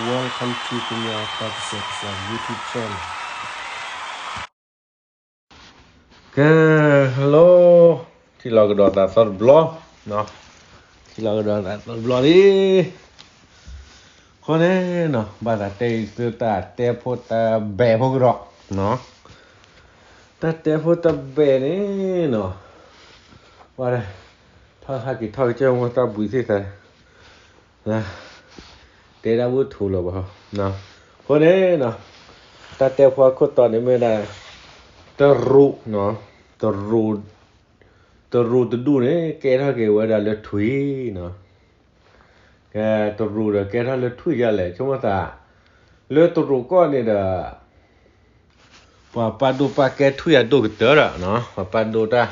Welcome to Kenya Thai Percent Plus YouTube channel. ကဲ hello, ထံၣ်လီၤကဒီးသးသီတဘျီ, ထံၣ်လီၤကဒီးသးသီတဘျီလံ. အဃိန့ၣ်နီၤ ဘၣ်သးတဲအံၤသုတၢ်တဲဖိတၢ်ဘဲၣ်ဖိကဒီးနီၤ, တၢ်တဲဖိတၢ်ဘဲၣ်န့ၣ်နီၤ, ဝဲဒၣ် ထီၣ်ဟးက့ၤထီၣ်ကစၢၢ်မိၢ်တၢ်ဘှံးသ့ၣ်သး တဲဒၣ်ဝဲထူလီၤဘၣ်. အဃိန့ၣ်နီၤ တၢ်တဲဖိအခိၣ်တီန့ၣ်မ့ၢ်ဒၣ် တရူးနီၤ, တရူး, တရူးတဒူၣ်န့ၣ် ကဲထီၣ်က့ၤဝဲဒၣ်လၢထွံၣ်နီၤ. ကဲ တရူးဒီးကဲထီၣ်လၢထွံၣ်ဒ်လဲၣ်, ဆိကမိၣ်သး လၢတရူးကီၢ်န့ၣ်ဒီး ပှၤပာ်ဒိၣ်ပာ်ကဲထွံၣ်အဒိၣ်ကတၢၢ်ဒီးနီၤ, ပှၤပာ်ဒိၣ်တၢ်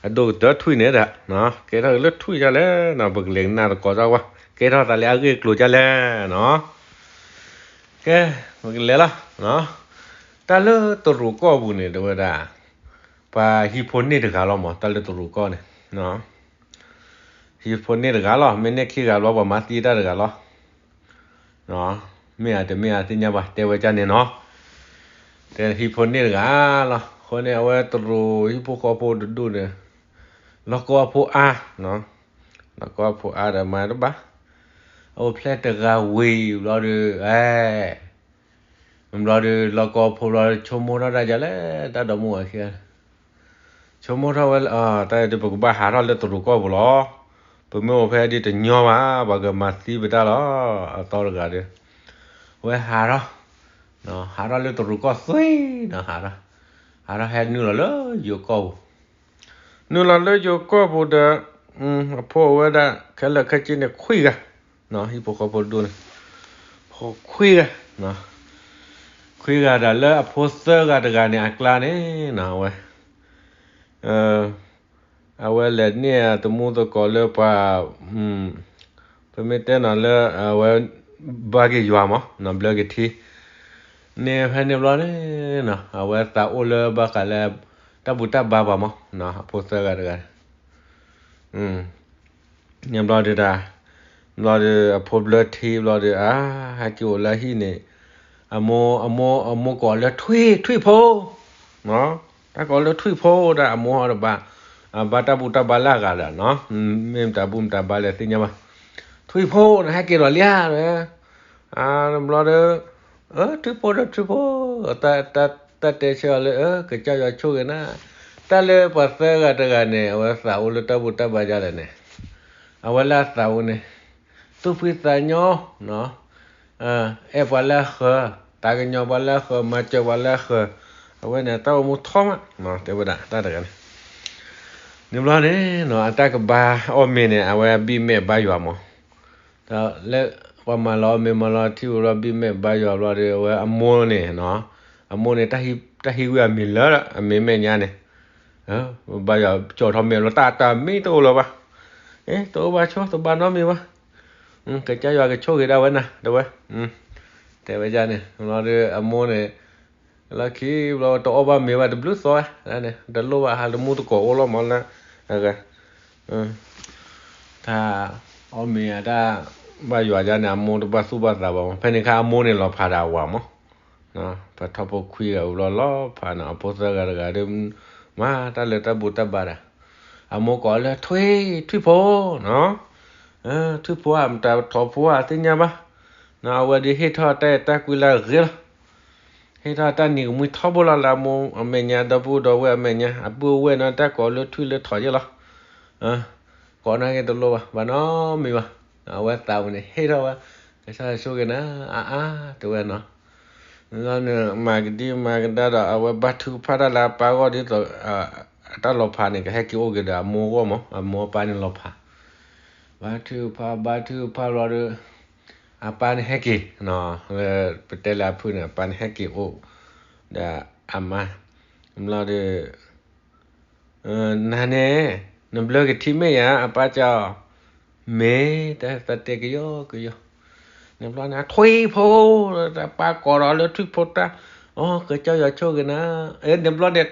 အဒိၣ်ကတၢၢ်ထွံၣ်န့ၣ်ဒီး ကဲထီၣ်က့ၤလၢထွံၣ်ဒ်လဲၣ်နီၤ, ပကလဲၤကနၣ်သကိးတၢ်ဝဲ ကဲထီၣ်သးလၢအဂ့ၢ်အကျိၤဒ်လဲၣ်နီၤ. ကဲ ပကလဲၤလီၤ. တၢ်လၢတရူးကီၢ်ပူၤန့ၣ် တဲဝဲဒၣ် ပှၤဟံၣ်ဖိန့ၢ်တဂၤလီၤမး, တၢ်လၢတရူးကီၢ်န့ၣ် ဟံၣ်ဖိန့ၢ်တဂၤလီၤ, မ့ၢ်န့ၢ်ခံဂၤဘျီ ပှၤမၤသံတၢ်တဂၤလီၤ. မ့ၢ်ဧါတမ့ၢ်ဧါသ့ၣ်ညါဘၣ်, တဲဝဲဒ်န့ၣ်နီၤ. တဲဟံၣ်ဖိန့ၢ်တဂၤလီၤ. အဃိန့ၣ် အဝဲတရူးဟံၣ်ဖိဃီဖိတဒူၣ်န့ၣ် လီၢ်ကီၢ်အဖိအါ, လီၢ်ကီၢ်အဖိအါဒီးမၤတဘၣ်, အအိၣ်ဖျဲၣ်တဂၤဝံၤဘျီဒီး အဲ ဘျီဒီး လီၢ်ကီၢ်ဖိဘျီ ဆိကမိၣ်ထီၣ်တၢ်ဒ်လဲၣ်, တၢ်ဒီမါဝၤခံဂၤ ဆိကမိၣ်ထီၣ်ဝဲလၢ တၢ်ဒ် ပကဘၣ်ဟးထီၣ်လၢတရူးကီၢ်ပူၤလီၤ. ပမ့ၢ်အိၣ်ဖဲဒ်တညီဘၣ် ပှၤကမၤသံပတၢ်လီၤ. အသီတဂၤဒီး အဝဲဟးထီၣ်, ဟးထီၣ်လၢတရူးကီၢ်သွံၣ်နီၤ, ဟးထီၣ်, ဟးထီၣ်ဟဲနုာ်လီၤလၢယိၤကီၢ်ပူၤ နုာ်လီၤလၢယိၤကီၢ်ပူၤဒီး အဖိဝဲဒၣ်ခဲလၢာ်ခဲဆ့န့ၣ်ခွံဂၤ, ဟံၣ်ဖိဃီဖိတဒူၣ်န့ၣ် ဖိခွံဂၤ, ခွံဂၤဒီးလၢအဖိသၢဂၤတဂၤန့ၣ် အကျါန့ၣ်နီၤ အဝဲ အဝဲလဲၤန့ၢ်အတမူသကိးလၢပှၤ ပမ့ၢ်တဲနီၤလၢအဝဲ ဘါက့ၤယွၤမး ဘျၢက့ၤထံ န့ၣ်ဖဲန့ၣ်ဘျီန့ၣ်နီၤ အဝဲသးအိၣ်လၢဘၣ်ဃးလၢ တၢ်ဘူၣ်တၢ်ဘါပှၤမး အဖိသၢဂၤတဂၤ န့ၣ်ဘျီဒီး ဘျီဒီးအဖိဘျၢထံဘျီဒီး အါ ဟဲက့ၤအိၣ်လၢဟံၣ်န့ၣ် အမိၢ် အမိၢ် အမိၢ်ကိးလၢထွံၣ် ထွံၣ်ဖိ တၢ်ကိးလၢထွံၣ်ဖိဒၣ် အမိၢ်ဟီဒီးဘၣ် ဘၣ်တၢ်ဘူၣ်တၢ်ဘါလၢအဂၤဒီးနီၤ မ့ၢ်မတၤဘူၣ်မတၤဘါလဲၣ်သ့ၣ်ညါဘၣ် ထွံၣ်ဖိန့ၣ် ဟဲက့ၤဒီးလံဧါ ဘျီဒီး ထွံၣ်ဖိဒီးထွံၣ်ဖိ တၢ်တဲဆၢအီၤလၢ ကစၢ်ယွၤဆိၣ်ဂ့ၤနၤ တၢ်လၢပှၤသၢဂၤတဂၤန့ၣ် အဝဲသးအိၣ်လၢတၢ်ဘူၣ်တၢ်ဘါဒ်လဲၣ်န့ၣ် အဝဲလၢအသးအိၣ်န့ၣ် သူၣ်ဖှံသးညီ အဲၣ်ပှၤလၢအဃၢၤ သးကညီၤပှၤလၢအဃၢၤ မၤစၢၤပှၤလၢအဃၢၤ အဝဲန့ၣ် တၢ်အိၣ်မူထီမး တဲဝဲဒၣ်တၢ်တဂၤန့ၣ် န့ၣ်ဘျီန့ၣ်နီၤ အတၢ်ကဘါအီၣ်မ့ၤန့ၣ် အဝဲဘံၣ်မဲာ်ဘါယွၤမး လၢပှၤမၤလီၤအီၣ်မ့ၤမၤလီၤထံအိၣ်ဘျီ ဘံၣ်မဲာ်ဘါယွၤဘျီဒီး အဝဲအမိၢ်န့ၣ်နီၤ အမိၢ်န့ၣ် တၢ်ဟံးဝံအမံၤလၢအမ့ၢ်မဲာ်ညါန့ၣ် ဘါယွၤကၠီၣ်ထီၣ်မ့ၤဘျီ တၢ်တၢ်မံတအိၣ်လၢၤဘၣ် အ့ တအိၣ်ဘၣ်ဆိ တဘၣ်နီတမံၤဘၣ် ကစၢ်ယွၤကဆိၣ်ဂ့ၤဒၣ်ဝဲနၤ တဲဝဲ တဲဝဲဒ်န့ၣ် ဘျီဒီးအမိၢ်န့ၣ် လီၢ်ခံဘျီ တအီၣ်ဘၣ်မ့ၤဘၣ်တဘျုးသီဝဲန့ၣ် တလိၣ်ဘၣ် ဟးတမူသကိးအိၣ်လီၤမးလၢ အဂၤ တၢ်အီၣ်မ့ၤအတၢ်ဘါယွၤဒ်န့ၣ် အမိၢ်တဘၣ်သူၣ်ဘၣ်သးဘၣ်မး ဖဲန့ၣ်အခါအမိၢ်န့ၣ်လီၤဖးဒီးအဝၤမး ပှၤထီၣ်ဖိခွံဂၤဝံၤဘျီလီၤဖးန့ၣ် အဖိသၢဂၤတဂၤဒီး မၤတၢ်လၢတၢ်ဘူၣ်တၢ်ဘါဒီး အမိၢ်ကိးလၢထွံၣ် ထွံၣ်ဖိနီၤ ထွံၣ်ဖိဧၢ မတၤထိးဖိဧၢ သ့ၣ်ညါဘၣ် အဝဲဒၣ်ဟ့ၣ်ထီၣ်တၢ်အဲၣ်တၢ်ကွံလၢအဂ့ၤလီၤ ဟ့ၣ်ထီၣ်တၢ်နံၤကမှံထီဘိလီၤလၢအမိၢ်အမဲာ်ညါ ဒီပုၢ်ဒီဝဲၢ်အမဲာ်ညါ အပုၢ်အဝဲၢ်နီၤ တၢ်ကိးလၢထွံၣ်လၢထိးယဲလီၤ ကိးနာ်က့တလိၣ်ဘၣ် ဘၣ်နီတမံၤဘၣ် အဝဲသးဝံၤန့ၣ် ဟ့ၣ်ထီၣ်ဝဲ ကစၢ်ဆိၣ်ဂ့ၤနၤ အါအါ တဲဝဲနီၤ လီၤန့ၣ် မၤကဒံမၤကဒါဒီး အဝဲဘါထုကဖၣ်တၢ်လၢအပၢ်အဂီၢ်ဒ်သိး တၢ်လီၤဖးန့ၣ် ကဟဲက့ၤအိၣ်က့ၤဒီးအမိၢ်အဂီၢ်မး အမိၢ်အပၢ်န့ၣ်လီၤဖး ဘါထုကဖၣ် ဘါထုကဖၣ်ဘျီဒီး အပၢ်န့ၣ်ဟဲက့ၤ လၢပတဲလၢအဖုၣ်န့ၣ် အပၢ်န့ၣ်ဟဲက့ၤအိၣ် ဒီးအမါ ဘျီဒီး နၤန့ၣ် နဘျၢက့ၤထံမ့ၢ်ဧါ အပၢ်ကၠီ မ့ၢ် တၢ်သးတဲကယီကယီ န့ၣ်ဘျီန့ၣ် ထွံၣ်ဖိ တၢ်ပၢ်ကိးဒီးလၢထွံၣ်ဖိတၢ် အိ ကစၢ်ယွၤဆိၣ်ဂ့ၤနၤ အ့ န့ၣ်ဘျီန့ၣ်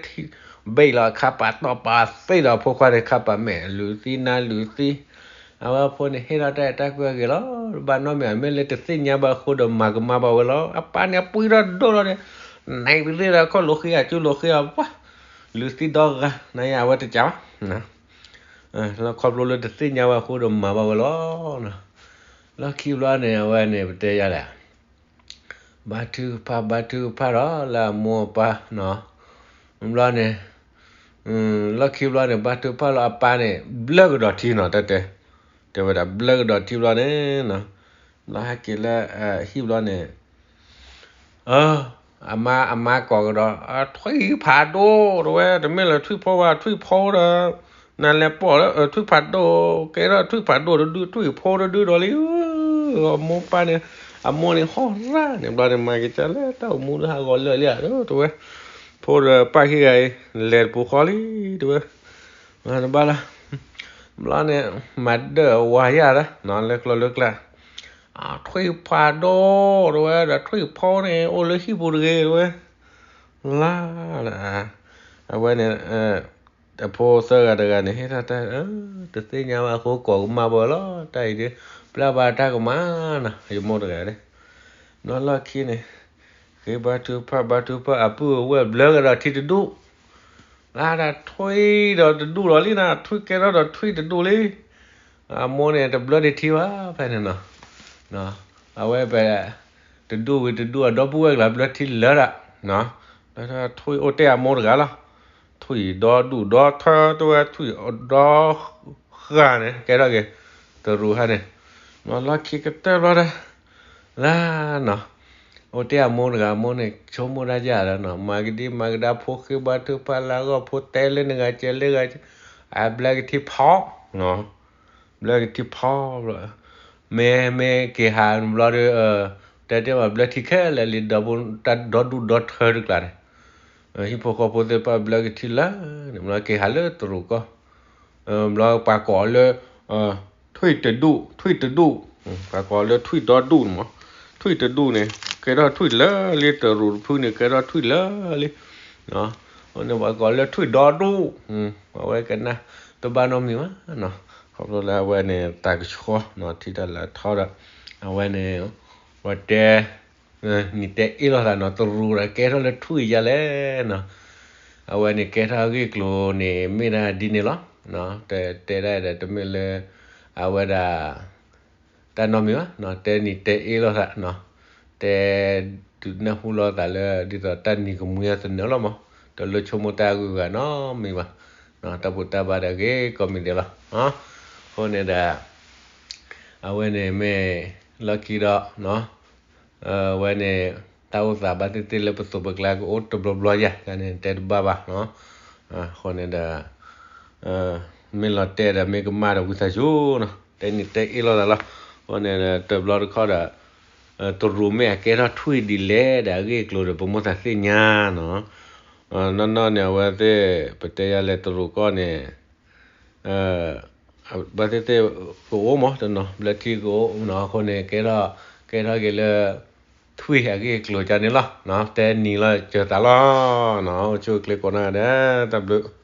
ဘ့ၣ်လီၤခါပာ်တီၢ်ပာ်သ့ဒီး ဖိခွါန့ၣ် ခါပာ်မဲာ်လုၢ်သံနါလုၢ်သံ အဝဲဖိန့ၣ်ဟ့ၣ်ထီၣ်တၢ်အဲၣ်တၢ်ကွံအဂ့ၢ်လီၤ. ဘၣ်နီတမံၤ အမ့ၢ်လၢတသ့ၣ်ညါဘၣ်အဃိဒီးမၤကမၣ်ဘၣ်ဝဲလီၤ. အပၢ်န့ၣ်အပှံၢ်ထီၣ်ဒိၣ်လီၤန့ၣ်, နံၤပသ့ၣ်ဒီးခီၣ်လိာ်ဃံအကၠူလိာ်ဃံအပှၢ်, လုၢ်သံဒီဂၤ နယအဝဲတကးဘၣ်. လၢခီဖျိလၢတသ့ၣ်ညါဘၣ်အဃိဒီးမၤဘၣ်ဝဲလီၤ. လီၢ်ခံဘျီန့ၣ် အဝဲန့ၣ် ပတဲယၤလဲၣ် ဘါထုကဖၣ် ဘါထုကဖၣ်ဒီးလၢအမိၢ်အပၢ်နီၤ, ဘျီန့ၣ် လီၢ်ခံဘျီန့ၣ် ဘါထုကဖၣ်လီၤအပၢ်န့ၣ် ဘျၢကဒီးထံနီၤ တၢ်တဲ, တဲဝဲဒၣ်ဘျၢကဒီးထံဘျီန့ၣ်နီၤ, ဘျီဟဲက့ၤလၢဟံၣ်ဘျီန့ၣ် အမါ အမါကိးကဒီး ထွံၣ်ဖးဒိၣ် တဲဝဲ, တမ့ၢ်လၢထွံၣ်ဖိဘၣ် ထွံၣ်ဖိဒီး နလဲၤပိာ်လၢထွံၣ်ဖးဒိၣ် ကဲထီၣ်ထွံၣ်ဖးဒိၣ်တဒု ထွံၣ်ဖိတဒုဒီးလံ. အမိၢ်ပၢ်န့ၣ် အမိၢ်န့ၣ်ဟီၣ်ရၣ်န့ၣ် ဘျီန့ၣ် မၤက့ၤကၢ်လၢတၢ်အိၣ်မူလၢဟးဂီၤလၢာ်လံဧါ တဲဝဲ, ဖိဒီးပၢ်ခံဂၤအံၤ လဲၤတပူၤဃီလံ တဲဝဲ, တဘၣ်လၢ ဘျီန့ၣ် မၤဒၢၣ်ဝါယၢ်လၢ လၢကျိလၢကျါ ထွံၣ်ဖးဒိၣ် တဲဝဲဒီး ထွံၣ်ဖိန့ၣ် အိၣ်လၢဟံၣ်ပူၤတဂ့ၤ တဲဝဲ, လါ အဝဲန့ၣ် အဖိသၢဂၤတဂၤန့ၣ် ဟ့ၣ်ထီၣ်တၢ် တသ့ၣ်ညါဘၣ်အဃိ ကိးကမၣ်ဘၣ်ဝဲလီၤ. တၢ်အံၤဒ် ပျၢ်ဘၣ်တၢ်ကမၣ်နီၤ ယမိၢ်တဂၤန့ၣ်, နီၤလီၢ်ခံန့ၣ် ဃ့ဘါထုကဖၣ် ဘါထုကဖၣ် အပုၢ်အဝဲၢ်ဘျၢကဒီးထံတဒူၣ် လၢဒၣ်ထွံၣ်ဒီးတဒူၣ်လီၤလံနီၤ, ထွံၣ်ကဲထီၣ်ဒီးထွံၣ်တဒူၣ်လံ. အမိၢ်န့ၣ် တဘျၢဒံးထံဘၣ် ဖဲန့ၣ်နီၤ, အဝဲပ တဒူၣ်ဝံၤတဒူၣ် အဒီပုၢ်ဝဲၢ်ကျါဘျၢထံလၢဒၣ်, လၢထွံၣ်အိၣ်တဲအမိၢ်တဂၤလီၤ, ထွံၣ်ဒီဒူၣ်ဒီထၢ တဲဝဲ ထွံၣ်ဒီဃၢ်န့ၣ် ကဲထီၣ်က့ၤ တရူးဟါန့ၣ်, နီၤလီၢ်ခံကတၢၢ်ဘျီဒီး လၢနီၤ အိၣ်တဲအမိၢ်တဂၤ အမိၢ်န့ၣ် ဆိကမိၣ်တၢ်ယၢ်လီၤနီၤ, မၤကဒံမၤကဒါ ဖိဃ့ဘါထုကဖၣ်လၢအဂီၢ် ဖိတဲလၢနဂၤကဲလၢဂၤ, အဘျၢကထံဖီ ဘျၢကထံဖီဘျီ, မ့ၢ် မ့ၢ်က့ၤဟးဘျီဒီး တဲတဲဘၣ်ဘျၢထံခဲလၢာ်လံ ဒီပုၢ်တၢ်ဒီဒူၣ်ဒီထၢတကျါန့ၣ်, ဟံၣ်ဖိဃီဖိသ့ၣ်တဖၣ်ဘျၢကထံလၢန့ၣ် ဘျီက့ၤဟးလၢတရူးကီၢ်, ဘျီပှၤကိးလၢ ထွံၣ်တဒူၣ် ထွံၣ်တဒူၣ်, ပှၤကိးလၢထွံၣ်ဒီဒူၣ်န့ၣ်မး, ထွံၣ်တဒူၣ်န့ၣ် ကဲထီၣ်ထွံၣ်လၢာ်လံ တရူးတဖုန့ၣ် ကဲထီၣ်ထွံၣ်လၢာ်လံ, အဃိန့ၣ် ပှၤကိးလၢထွံၣ်ဒီဒူၣ်, အဝဲကနၣ်တဘၣ်နီတမံၤဘၣ်နီၤ, ခီဖျိလၢအဝဲန့ၣ် တၢ်ကဆှီနီၤ ထံၣ်တၢ်လၢထီဒီး အဝဲန့ၣ် ပှၤတဲ နံၤတဲအ့ၣ်လိာ်သးနီၤ တရူးဒီးကဲထီၣ်လၢထွံၣ်ယါလဲၣ်နီၤ, အဝဲန့ၣ်ကဲထီၣ်အဂ့ၢ်အကျိၤန့ၣ် မ့ၢ်ဒၣ်ဒ်န့ၣ်လီၤ, တဲ တဲဒၣ်ဒီး တမ့ၢ်လၢ အဝဲဒၣ် တၢ်နီတမံၤဘၣ်နီၤ, တဲနံၤတဲအ့ၣ်လိာ်သးနီၤ, တဲဒုးနၢ်ဟူလိာ်သးလၢ ဒ်သိးတၢ်နံၤကမှံအသနၢၣ်လီၤမး, တလိၣ်ဆိကမိၣ်တၢ်အဂုၤအဂၤနီတမံၤဘၣ်, တၢ်ဘူၣ်တၢ်ဘါဒီးဂ့ၤကိးမံၤဒဲးလီၤ, အဃိန့ၣ်ဒီး အဝဲန့ၣ်မ့ၢ်လီၢ်ခံဒီး အဝဲန့ၣ် တၢ်အိၣ်သးဘၣ်သ့ၣ်သ့ၣ်လၢပသိးပကျါကအိၣ်တဘျီဘျီယါန့ၣ် တဲတဘၣ်ဘၣ်, အဃိန့ၣ်ဒီး မ့ၢ်လီၤတဲာ်ဒီးမ့ၢ်ကမၣ်ဒီးဝံသးစူၤနီၤ တဲနံၤတဲအ့ၣ်လိာ်သးလီၤ, အဃိန့ၣ်ဒီးတဘျီတခီၣ်ဒီး တရူးမ့ၢ်အကဲထီၣ်ထွံၣ်ဒ်လဲၣ်ဒီးအဂ့ၢ်အကျိၤဒီး ပမိၢ်သးသ့ၣ်ညါနီၤ, နီၢ်နီၢ်န့ၣ် အဝဲသ့ၣ် ပတဲယါလဲၣ်တရူးကီၢ်န့ၣ် ဘၣ်သ့ၣ်သ့ၣ်ကအိၣ်မးတနီၤ ဘျၢထံကအိၣ်နီၤ အဃိန့ၣ် ကဲထီၣ် ကဲထီၣ်က့ၤလၢ ထွံၣ်အဂ့ၢ်အကျိၤကန့ၣ်လီၤ, တဲနံၤလီၤစၢၤသးလီၤ, အိၣ်ဆူၣ်အိၣ်ချ့ကိးနီၢ်ဂၤဒဲး တၢ်ဘျုး